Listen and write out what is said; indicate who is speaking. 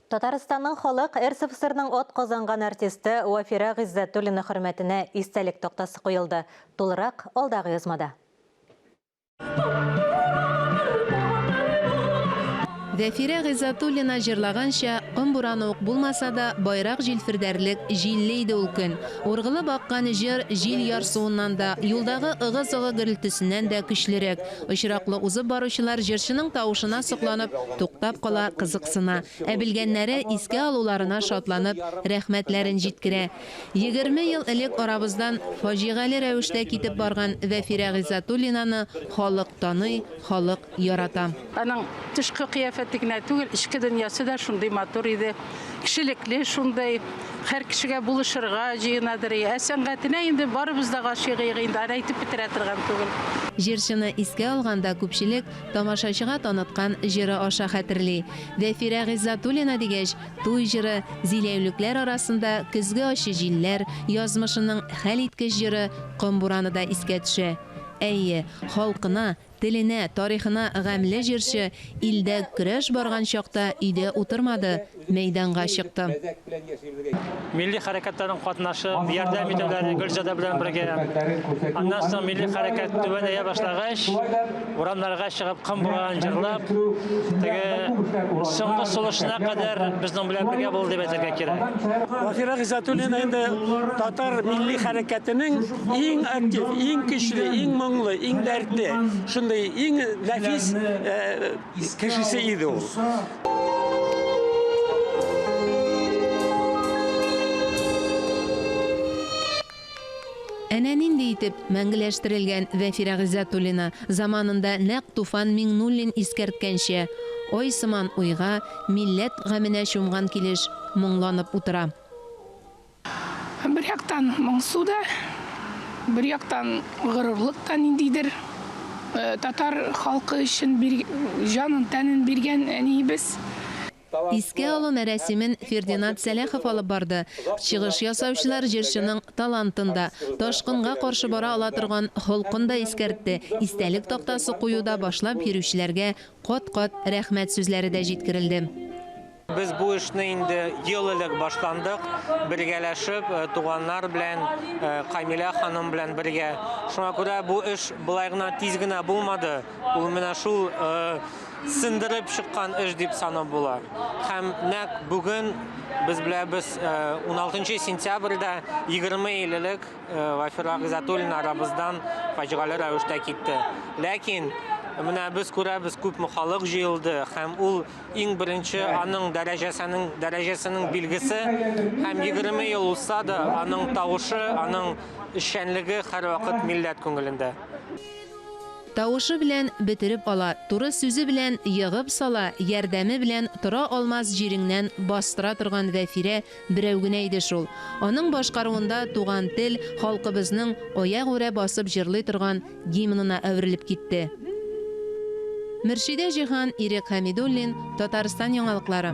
Speaker 1: Татарстанның халык РСФСРның атказанган артисты Вафирә Гыйззәтуллина хөрмәтенә истәлек тактасы куелды. Тулырак алдагы язмада.
Speaker 2: Вәфирә Гыйззәтуллина җырлаганча, ком бураны ук булмаса да, байрак җилфердәрлек җилле иде ул көн. Ургылып аккан җыр җил ярсуыннан да, юлдагы ыгы-зыгы гөрелтесеннән дә көчлерәк. Очраклы узып баручылар җырчының тавышына сокланып, туктап кала, кызыксына. Ә белгәннәре, искә алуларына шатланып, рәхмәтләрен җиткерә. 20 ел элек арабыздан фаҗигале рәвештә китеп барган Вәфирә Гыйззәтуллинаны халык таный, халык ярата.
Speaker 3: Аның тышкы кыяфәте генә түгел, эчке дөньясы да шундый матур иде. Кешелекле шундый, һәр кешегә булышырга җыенадыр. Ә сәнгатенә инде барыбыз да гашыйк инде, аны әйтеп бетерә торган түгел.
Speaker 2: Җырчыны искә алганда күпчелек тамашачыга таныткан җыры аша хәтерли. Вәфирә Гыйззәтуллина дигәч, туй җыры, зиләүлекләр арасында көзге ачы җилләр, язмышының хәлиткеч җыры Ком бураны да искә төшә. Әйе, халкына, Теленә, тарихына гамьле җырчы илдә көрәш барган чакта өйдә утырмады, мәйданга чыкты.
Speaker 4: Милли хәрәкәтләрнең катнашып, ярдәм итүләре Гөлзадә белән бергә. Аннан соң милли хәрәкәт түбәнәя башлагач, урамнарга чыгып ком буран җырлап, теге соңгы сулышына кадәр безнең белән бергә булды дип әйтергә кирәк.
Speaker 5: Вафира Гыйззәтуллина инде татар милли хәрәкәтенең иң актив, иң көчле, иң моңлы, иң дәртле, шундый иң нәфис э, кешесе иде ул.
Speaker 2: Әнә нинди итеп мәңгеләштерелгән Вәфирә Гыйззәтуллина, заманында нәкъ Туфан Миңнуллин искәрткәнчә, ай сыман уйга, милләт гаменә чумган килеш моңланып утыра.
Speaker 6: Бер яктан моңсу да, бер яктан горурлык та ниндидер. Татар халкы өчен җанын, тәнен биргән әниебез.
Speaker 2: Искә алу мәрасимен Фердинат Сәләхов алып барды. Чыгыш ясаучылар җырчының талантын да, ташкынга каршы бара ала торган холкын да искәртте, истәлек тактасы куюда башлап йөрүчеләргә кат-кат рәхмәт сүзләре дә җиткерелде.
Speaker 7: Без бу эшне инде ел элек башландык, бергәләшеп, э, туганнар белән, э, Камилә ханым белән бергә. Шуңа күрә бу эш болай гына тиз генә булмады. Ул менә шул э, сындырып чыккан эш дип санап була. Һәм нәкъ бүген без беләбез, 16 сентябрьдә 20 ел элек Вафира Гыйззәтуллина арабыздан фаҗигале рәвештә китте. Ләкин менә без күрәбез, күпме халык җыелды һәм ул Иң беренче аның дәрәҗәсенең дәрәҗәсенең билгесе һәм 20 ел узса да аның тавышы, аның эшчәнлеге һәрвакыт милләт күңелендә.
Speaker 2: Тавышы белән бетереп ала, туры сүзе белән егып сала, ярдәме белән тора алмас җиреңнән бастыра торган Вәфирә берәү генә иде шул. Аның башкаруында Туган тел халкыбызның аягүрә басып җырлый торган гимнына әверелеп китте. Мөршидә Җиһан, Ирек Хәмидуллин, Татарстан яңалыклары.